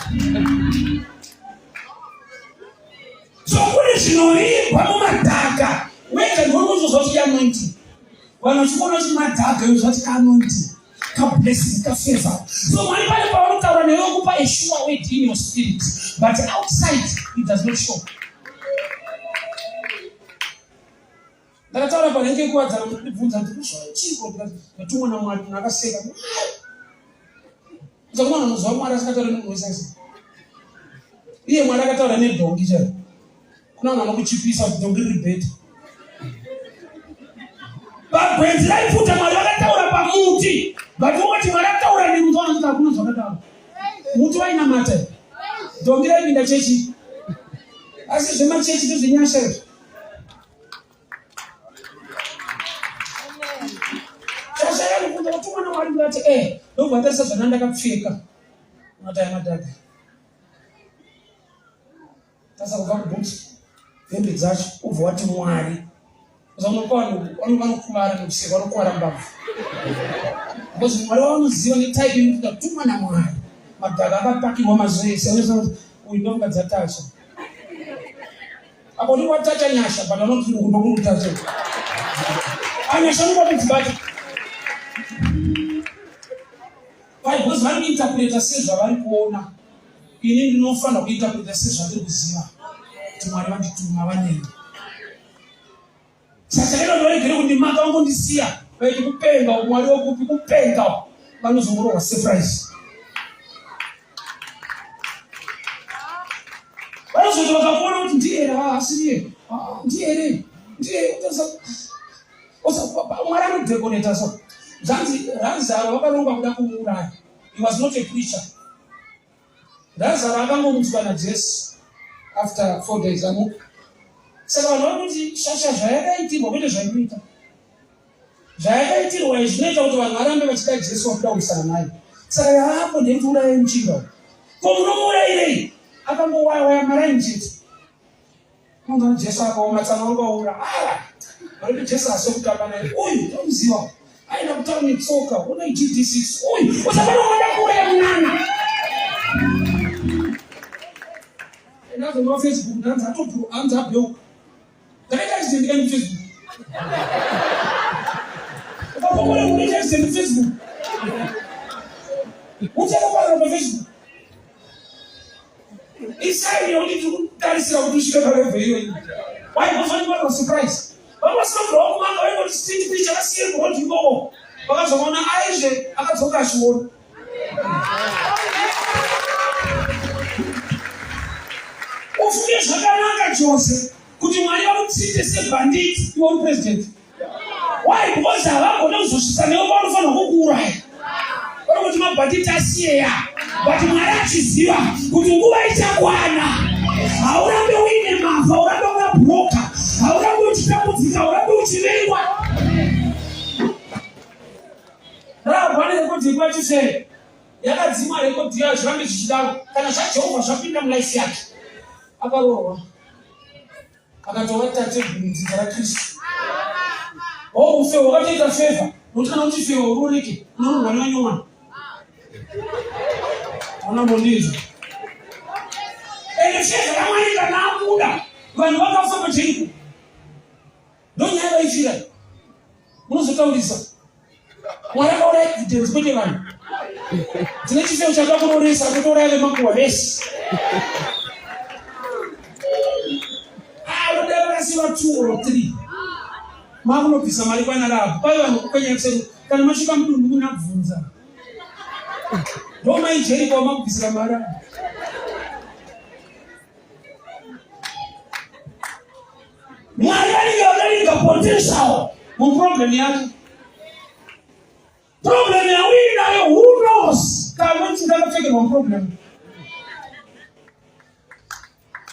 so kune zvinoribwa mumadhaka wega ndiwe unozozwa kuti anointing vanhu vachikuona kuti madhaka iwe zvati kaanointing kablessing kafavor so mwari pane pavanotaura newe kupa a sure word in your spirit but outside it does not show ndakataura panenge kuwadzana ndibvunza kuti chiko ndatumwa namwari munhu akaseka mwari Usakumana unoziva Mwari asingataure nemunhu wese wese. Iye Mwari akataura nedhongi chairo. Kuna vanhu vanokuchipisa kuti dhongi riri bheta. Pagwenzi raipfuta Mwari vakataura pamuti. But woti Mwari akataura nemuti vanoti hakuna zvakadaro. Muti wainamata. Dhongi raipinda chechi. Asi zvemachechi ndezvenyasha izvi. Chashaya kuti mwana wari ndati eh ndobva tarisa zvana ndakapfeka. Unati aya madhaga. Tasa kubva kuboots hembe dzacho ubva wati Mwari. Usamuka vanhu vanokuvara nekuseka vanokuvara mbabvu. Because Mwari wavanoziva netype yekuti ndatumwa naMwari. Madhaga akapakirwa mazuva ese unoziva kuti uyu ndofunga dzatacha. Apo ndi watacha nyasha but vanoti ndokutacha. Anyasha ndokudzibata. Why? Because vari kuinterpreta sezvavari kuona. Ini ndinofanira kuinterpreta sezvandiri kuziva kuti Mwari vandituma vaneni. Saka chakaita kuti varegere kundimaka vangondisiya vaiti kupenga uku Mwari wekupi kupenga uku vanozongorohwa surprise. Vanozoti vakakuona kuti ndiye here haasi ndiye ndiye here ndiye Mwari anodekoreta so zvanzi Razaro vakaronga kuda kumuuraya. He was not a preacher. Razaro akangomutswa naJesu after 4 days amuka. Saka vanhu vari kuti shasha zvayakaitirwa kwete zvainoita. Zvayakaitirwa izvi zvinoita kuti vanhu varambe vachida Jesu vakuda kuisana naye. Saka yaapo ndeyekuti urayai muchinda uyu. Ko munomuurayirei? Akangowaya waya maraini chete. Unonzwa Jesu akaoma tsano wakaura. Ava. Varikuti Jesu haasi kutamba naye. Uyu tomuziva. Aenda kutaura netsoka. Una GD6. Uyu usafana kuda kuuraya munana. Ndazonwa Facebook ndanzi atobhu anzi abheuka. Ndakaita accident kani Facebook. Ukapopora kunoita accident Facebook. Uchakapara pa Facebook. Isaini yekuti tiri kutarisira kuti usvike palevel iyoyi. Why because vanhu surprise. Vanga vasina kubva kumanga vaingoti street preacher vasiye kuroad ikoko. Vakazoona aizve akadzoka achiona. Ufunge zvakanaka chose. Kuti Mwari vakutsite sebhanditi iwe uri president. Why? Because havagone kuzosvitsa newe paunofanirwa kukuuraya. Vari kuti mabhanditi asiyeya. But Mwari achiziva kuti nguva ichakwana. Haurambe uine mavhu, haurambe wakabroka, haurambe uchitambudzika, haurambe uchivengwa. Rahabhu ane rekodhi yekuvatisei yakadzimwa rekodhi yayo zvirambe zvichidaro kana zvaJehovha zvapinda mulife yake. Akaroorwa akatova tateguru mudzinza raKristu. Oh, ufe wakatoita favor nokuti kana uchi favor uroreke unororwa nevanyowani. Hauna mbondinzwa. Ende favor yaMwari kana abuda vanhu vakafa paJeriko. Ndonyaya vaifira. Munozotaurisa. Mwari akauraya evidence kwete vanhu. Tine chifeo chada kuroresa kutouraya vemakuwa vese. Ah, unoda vakasiva 2 or 3. Makunobvisa mari kwana Rahabhi. Kwai vanhu kukwenya kuseri kana masvika mudunhu munabvunza. Ndomai Jeriko wamakubvisira mari. Mwari vanenge vakaviga potential muproblem yake. Problem yauinayo who knows kana kuti ndakapfekerwa muproblem.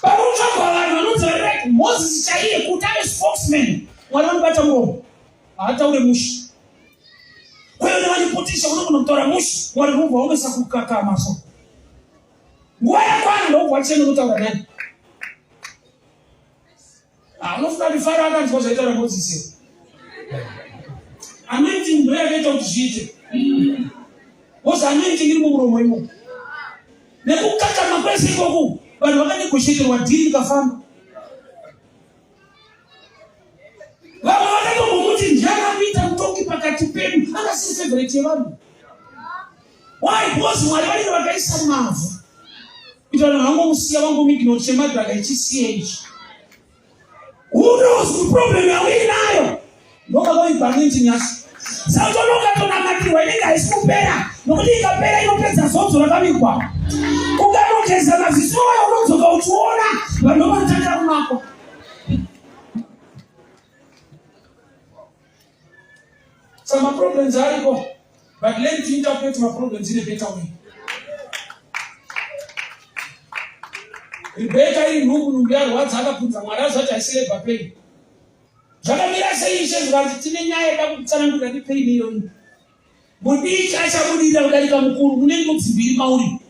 Panotsvagwa vanhu vanonzi vari right Moses chaiye kuti ave spokesman Mwari vanobata muromo haataure mushe. Kwaive vane potential unogona kutaura mushe Mwari vobva vamuisa kukakama so. Nguva yakwana ndobva wachena unotaura nani. Ah, unofunga kuti Faro akanzwa zvaitaura Mozisi? Anointing ndo yakaita kuti zviite. Because anointing iri mumuromo imomo. Nekukakama kwese ikoku vanhu vakanegosheterwa dhiri rikafamba. Vamwe vakatombomuti ndiye akakuita mutongi pakati pedu, akasiri favorite yevanhu. Why? Because Mwari vanenge vakaisa mavhu kuti vanhu vangomusiya vangomuignore chemadhaka ichisiya ichi. Who knows the problem yauinayo? Ndokakaibva anointing yacho. Saka ukatonamatirwa inenge haisi kupera nokuti ikapera inopedza zodzo rakavigwa. Ukanogeza maziso ayo unodzoka uchiona vanhu vanotangira kumakwa. Saka maproblems ariko but learn to interpret maproblems in a better way. Rebecca iri nhumbu nhumbu yarwadza akabvunza Mwari azvati haisi labor pain. Zvakamira sei ishe zvikanzi tine nyaya yada kutsanangurira nepain iyoyi. Mudiki achabudirira kudarika mukuru mune mbudzi mbiri mauri.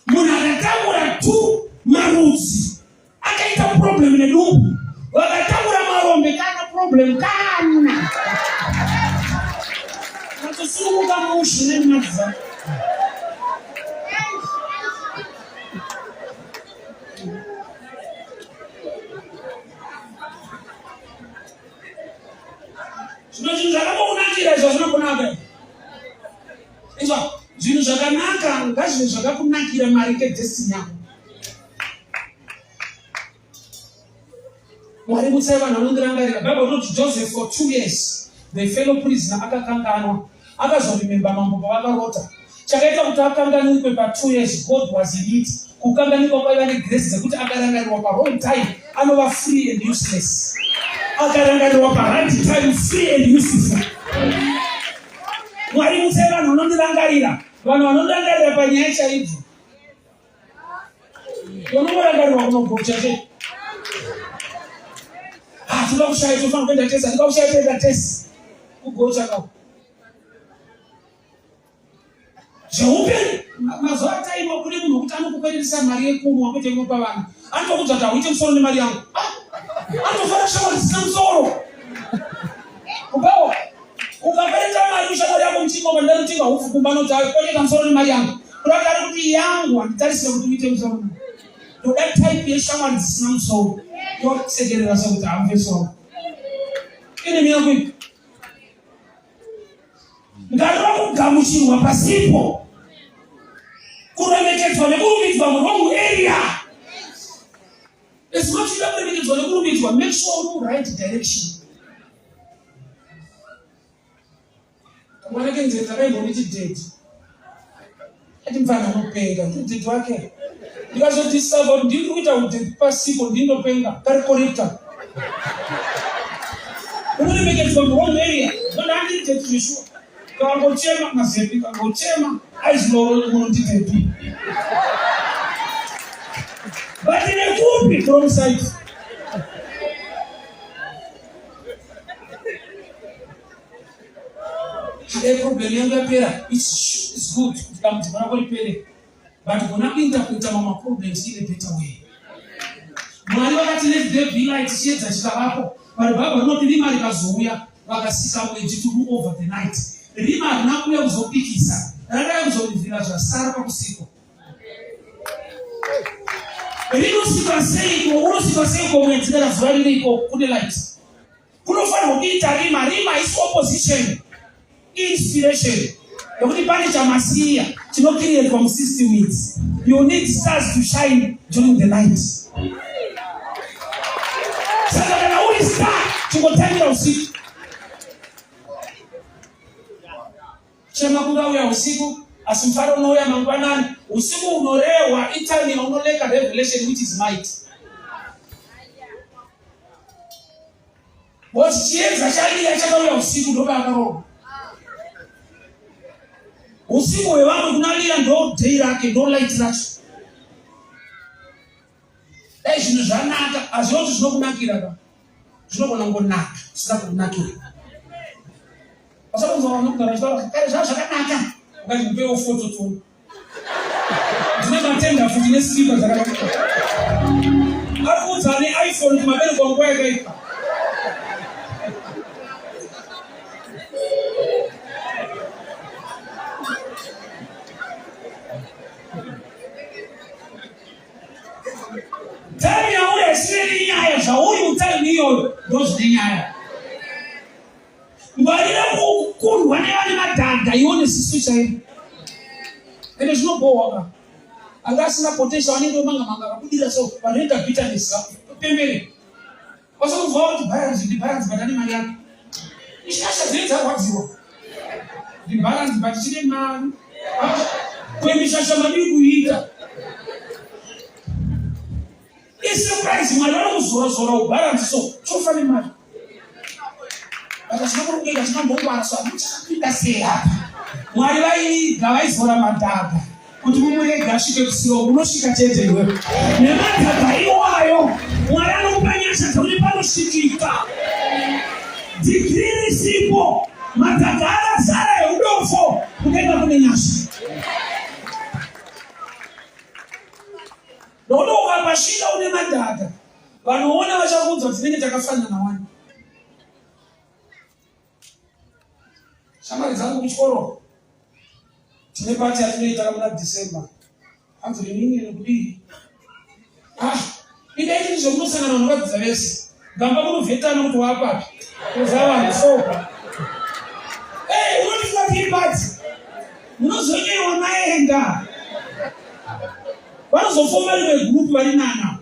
Munhu akatambura tu marudzi akaita problem nedumbu vakatambura marombe kana problem kana matosununguka mushe nemadza Zvino zvinhu zvakakunakira izvo hazvina kunaka. Izvo zvinhu zvakanaka ngazvive zvakakunakira maringe destiny yako. Mwari mutsai vanhu vanondirangarira. Bible rinoti Joseph for 2 years the fellow prisoner akakanganwa. Akazorememba mambo pavakarota. Chakaita kuti akanganikwe pa 2 years God was in it. Kukanganikwa kwaiva negrace dzekuti akarangarirwa pa wrong time anova free and useless. Akarangarirwa pa right time free and useful. Mwari mutsai vanhu vanondirangarira. Vanhu vanondirangarira panyaya chaidzo. Unongorangarirwa kunogocha chete. Ah, toda kushaya tofanira kuenda tese, handika kushaya toenda tese. Kugocha kako. Zveupenyu mazuva ataimwa kune munhu wekuti anokukwereresa mari yekunwa kwete inopa vanhu. Anotokudza kuti hauite musoro nemari yangu. Ah, anotofara shamwari dzisina musoro. Kubawa. Ukakwereta mari kushamwari yako muchimwa vandarutinga hupfu kumba anoti kwereta musoro nemari yangu. Kurati ari kuti yangu handitarisire kuti uite musoro. Ndoda type yeshamwari dzisina musoro. Tosekerera sekuti hamufesi wangu. Ine miyako ipi? Ngarova kugamuchirwa pasipo. Kuremekedzwa nekurumbidzwa muwrong area. As much as kuremekedzwa nekurumbidzwa, make sure uri muright direction. Kamwana kenzenza kaimbonditi daddy. Ati mfana anopenga, ndidaddy wake. Ndikazodiscover kuti ndiri kuita udepi pasipo ndinopenga kari corrector. Unoremekedzwa muwrong area. Ndandiri depi zveshuwa. Kangochema mazepi kangochema aiziloro munonditepi. But nekupi from side. Dai problem yangu yapera it's, it's good kuti dambudziko rako ripere but gona kuinterpreta mamwe problems in a better way. Mwari vakati let there be light, chiedza chikavapo. But Bible rinoti rima rikazouya vakasika mwedzi to rule over the night. Rima harina kuuya kuzopikisa, rakauya kuzorivhira zvasara pakusikwa. Rinosikwa seiko? Unosikwa seiko mwedzi kana zuva ririko kune light? Kunofanirwa kuita rima. Rima is opposition, inspiration. Nekuti pane chamasiya chinokiriyetwa musystem idzi. You need stars to shine during the night. Saka kana uri star, chingotangira usiku. Chema kungauya usiku, asi mufaro unouya mangwanani. Usiku unorehwa itime yaunoleka revelation which is might. But chiedza chaLiya chakauya usiku ndopaakarohwa. Usiku hwevamwe kuna Liya ndo day rake ndo light racho. Dai zvinhu zvanaka hazviona kuti zvinokunakira ka. Zvinogona kungonaka zvisina kukunakira. Vasakunzwa vanogara vachitaura kare zvava zvakanaka ukati mupewo foto tione. Ndine matenda futi nesilipa dzakanaka. Ari kuudza ane iPhone kuti mabereko nguva yakaipa. Time yauri haisireri nyaya zvauri mutime iyoyo ndozvine nyaya. Ngwarira kukundwa nevane madhadha ione sisu chaivo. Ende zvinobhohwa ka. Anga asina potential anenge omanga manga akabudira so vanoita bitterness pembere. Vasakunzwa kuti balance ndi balance but ane mari yake. Ishasha dzinenge dzarwadziwa. Ndi balance but chine mari. Kwemishasha madii kuita. Isurprise Mwari vanokuzora zora ubalance so chofa nemari. But achina kurongeka achina mbongwara so amuchapinda sei apa. Mwari vaiga vaizora madhaga kuti mumurege asvike kusiro unosvika chete iwe. Nemadhaga iwayo Mwari anokupa nyasha dzekuti panosvikika. Dhigiri risipo madhaga akazara eudofo kudenga kune nyasha. Nokuti ukapasvika une madhaka, vanoona vachakuudza kuti tinenge takafanana wani. Shamwari dzangu kuchikoro tine pati yatinoita muna December, hanzi reunion kudii? Ah, ida iti zvemunosangana vanhu vadzidza vese gamba kunovhetana kuti waapapi kuza vanhu sopa. Hey, unotifunga tiri pati munozonyewa maenda vanozofoma rimwe group vari nana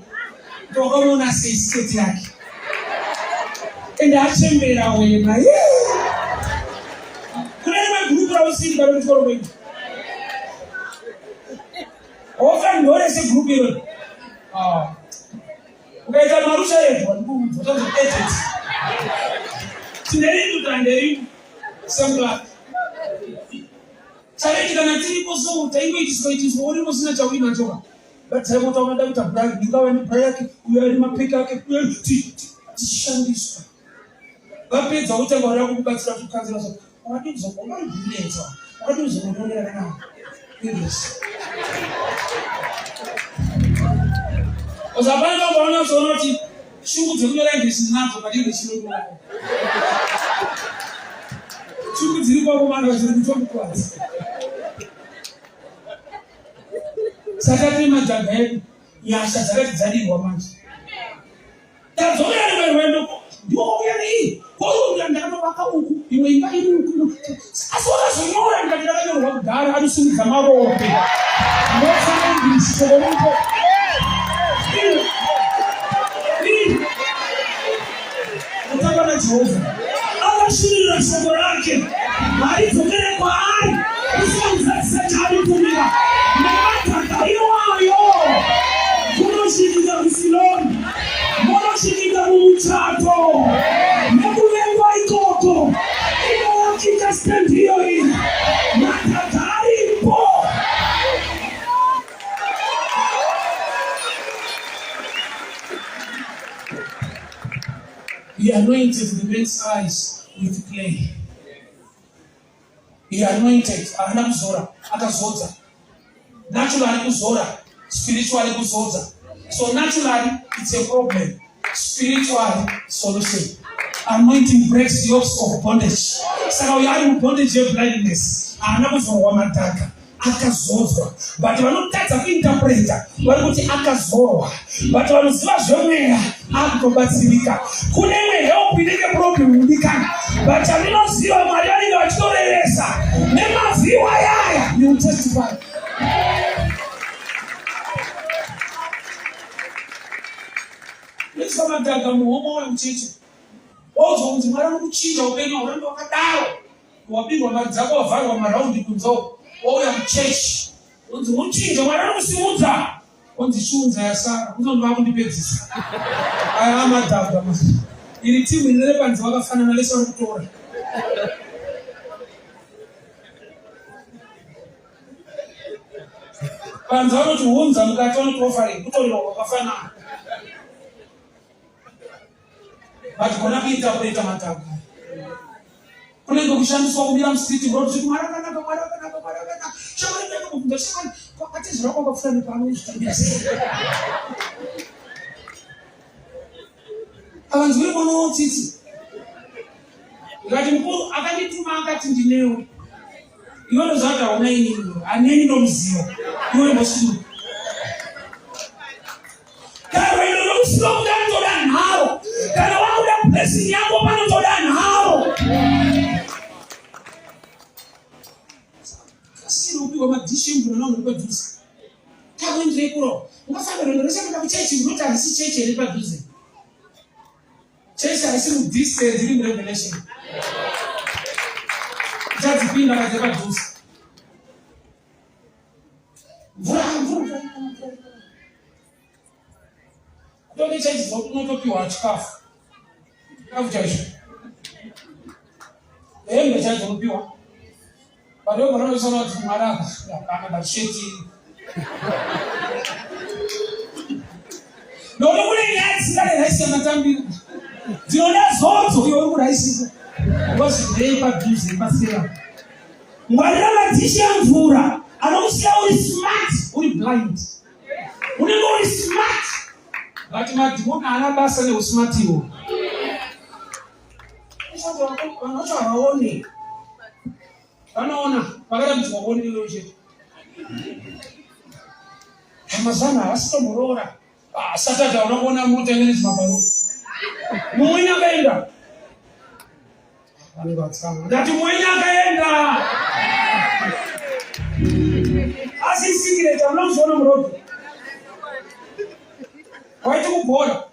kuti wakamuona sei sketi yake ende achembera wena kune rimwe group rausiri pari kuchikoro kwenyu wafanirwa rese group iroro ah. ukaita mari uchaedzwa ndikuudza uchazoedit tinerindu tanderindu sembla Challenge kana tiripo so taingoitiswa itiswa urimo usina chauinacho ka. But time utaona kuita brag ndingava ne bra yake uyo ari mapeki ake uyo tichishandiswa. Vapedza votanga vada kukubatsira kukanzira so wakadii kuzongonetsa wakadii kuzongonyorera kana English. Uzapana pambaona uchiona kuti shungu dzekunyora English ndinadzo but English inonyora. Shungu dziri kwako mwana dziri kutokukwadza. Saka tine madhaga edu nyasha dzakati dzadirwa manje. Tadzokera rimwe rwendo ndouya nei kouya ndakatovaka uku imwe imba iri uku asi wakazonyora ndikati rakanyorwa kudhara anosimudza marope ndofanengishokomupo kutamba najehovha akasvirira shoko rake haridzokere kwaari risina kuzadzisa chaaritumira nemadhaka iwayo. Siloni, monosvikika mumuchato nekuvengwa ikoko. Inovakika stand iyoyi, madhaga aripo. He anointed the man's eyes with clay. He anointed, haana kuzora, akazodza. Naturally kuzora, spiritually kuzodza. So naturally it's a problem, spiritually solution. Anointing breaks yokes of bondage. Saka uyo ari mubondage yeblindness, haana kuzorwa madhaka akazodzwa but vanotadza kuinterpreta vari kuti akazorwa but vanoziva zvemweya akutobatsirika kune imwe help inenge problem mudikana but chandinoziva mwari vanenge vachitorevesa nemavhiwa yaya you testify Iswa madhaga muhomwe weucheche waudzwa kunzi mwari anokuchinja upenyu haurambi wakadaro wabirwa mari dzako wavharwa maraundi kunze uko wauya kuchechi unzi muchinje mwari anokusimudza unzi chiunza yasara unzi vakundipedzisa aya amadhaga ma iri timu iri repanzi vakafanana vese vari kutora panzi vanoti hunza mukati vanoti offering kutorerwa kwakafanana but gona kuinterpreta matagwa kunenge kushandiswa kumira mustreet road zviti mwari akanaka mwari akanaka mwari akanaka shamwari ndaenda kubvunza shamwari atezvira kwanga kupfuura nepano uzvitambira sei avanzwiri mwana wotsitsi ndikati mukuru akandituma akati ndinewe iwe ndoziva kuti hauna inini aneni ndomuziva iwe ndosuru Kana rwendo rwekusimuka panotoda nharo. Kana wakuda blessing yako panotoda nharo. Kasiri upiwa madhishi emvura nawo uri padhuze. Takuenderei kuro. Ungafamba rwendo rwese kuenda kuchechi unoti harisi chechi here padhuze. Chechi haisi mudistance iri murevelation. Uchadzipinda kadze padhuze. Mvura mvura mvura. Kutone chechi unotopiwa chikafu. Chikafu chaicho. Hembe chaidzo unopiwa. But wewe unoona kuti mwari hapana but sheti. Nokuti kune nyaya dzisingade raisi yamatambiro. Dzinoda zodzo iwe uri kuraisika. Because ndei padhuze pasera. Ngwarira madhishi emvura anokusiya uri smart uri blind. Unenge uri smart but madhimoni haana basa neusmart iwo. Vanhu vacho havaone. Vanoona vakarambidzwa kuona iwewe chete. Mazuva ano havasi tomboroora. Ah, Saturday hauna kuona mota inene zvimabharu. Mumweni akaenda. Vanenge vatsamwa. Ndati mwenye akaenda. Asi secret hamuna kuzviona muroad. Waiti kubhora.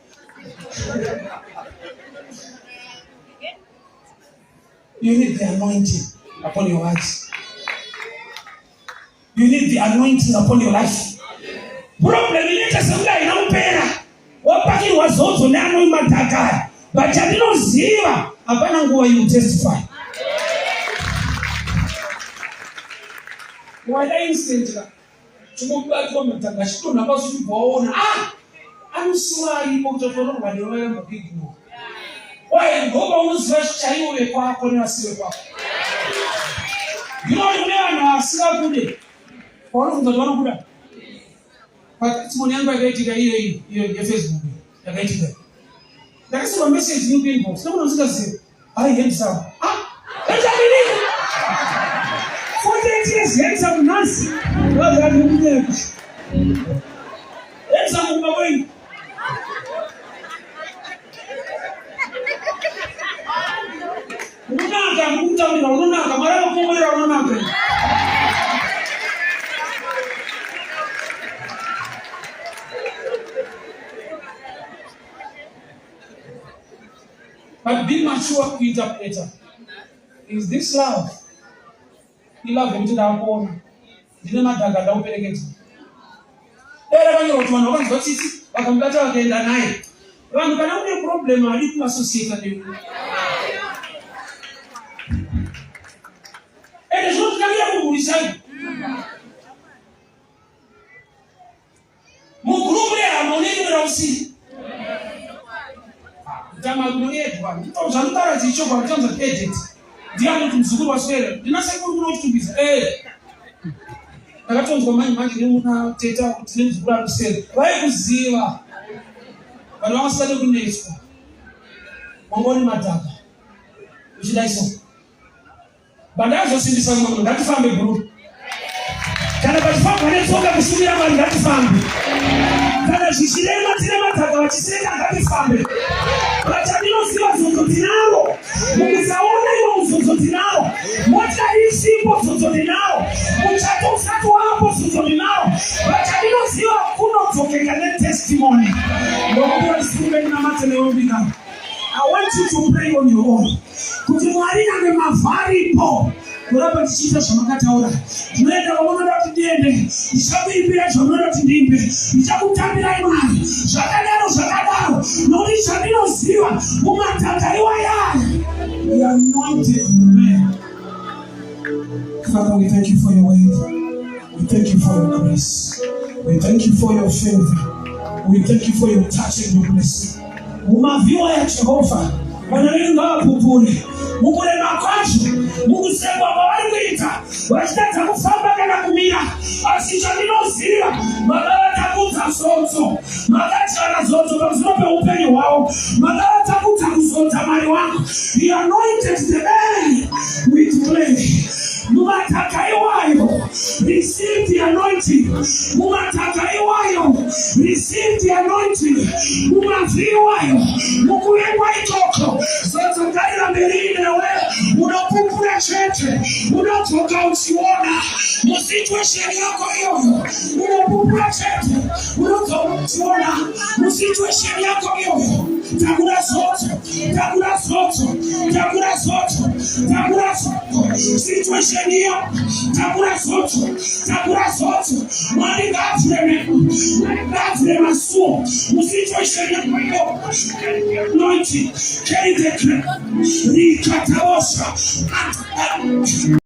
You need the anointing upon your eyes. You need the anointing upon your life. Problem inoita sekunge haina kupera. Wapakirwa zodzo neanoi madhaka aya. But chandinoziva hapana nguva you testify. Waida instant ka. Chingobatwa madhaka achidonha pasi uchibva waona. Ah! Anosiwa aripo kuti atororwa newe vairamba kuignore. Why ngoba unoziva chaivo vekwako nevasiri vekwako. Ndinoti kune vanhu vasingakude. Paunofunga kuti vanokuda. Patestimony yangu yakaitika iyo iyo yeFacebook yakaitika. Ndakasiirwa message new inbox. Ndakona usingazivi. Hi handsome. Ah, handsome inini. 48 years handsome nhasi. Vazati kunyepa. Handsome kumba kwenyu. Unonaka ndikutaurira unonaka Mwari anokukomborera unonaka. But be mature kuinterpreter. Is this love? Ilove yekuti ndakuona. Ndine madhaga ndakuperekedza. Dai rakanyorwa kuti vanhu vakanzwa tsitsi Vakamubata vakaenda naye. Vanhu kana une problem havadi kuassociata newe. Ende zvinotitangira kumhuri chaiko. Mugroup rehama une rimwe rausiri. Kutama kunonyepwa. Zvanotaura chichokwadi chanza edit. Ndiye anoti muzukuru waswera. Ndina sekuru kuno kuchitumbisa. Eh. Ndakatonzwa manje manje nemuna teta kuti nemuzukuru ari kuseri. Vaikuziva. Vanhu vavasingade kunetswa. Wanga uri madhaka. Uchidai so. Bandazosimbisa mumwe munhu ngatifambe bro. Kana pachifambwa netsoka kushumira Mwari ngatifambe. Kana zvichirema tine madhaka vachiseka ngatifambe. Vachandinoziva zodzo tinaro. Mukusaona iwo muzodzo tinaro. Mota isipo zodzo tinaro. Muchato usati wapo zodzo tinaro. Vachandinoziva kunodzokeka netestimony. Ndokumbira ndisimuke ndinamate newe mbikana. I want you to pray on your own. Kuti Mwari nyange mavhu aripo kuramba ndichiita zvamakataura. Ndinoenda kwamunoda kuti ndiende, ndichakuimbira zvamunoda kuti ndiimbe, ndichakutambirai Mwari. Zvakadaro zvakadaro, nokuti chandinoziva mumadhaka iwayaya, we anointed man. Father, we thank you for your word. We thank you for your grace. We thank you for your favor. We thank you for your touch and your blessing. Mumavhiwa yaJehovha vana vedu ngavapupure mukurema kwazvo mukusekwa kwavari kuita vachitadza kufamba kana kumira asi chandinoziva makavatakudza zodzo makadyara zodzo pamusoro peupenyu hwavo makavatakudza kuzodza Mwari wangu. He anointed the man with clay. Mumataka iwayo receive the anointing. Mumataka iwayo receive the anointing. Mumavhi iwayo mukuvengwa ikoko zodzo ngarirambe riinewe. Unopupura chete, unodzoka uchiona musituation yako iyoyo, unopupura chete, unodzoka uchiona musituation yako iyoyo. Takura zodzo, takura zodzo, takura zodzo, takura zodzo, situation iyo, takura zodzo, takura zodzo. Mwari ngaavhure Mwari ngaavhure masuo musituation yako iyo. Anointing, carry the grace, rikataosha.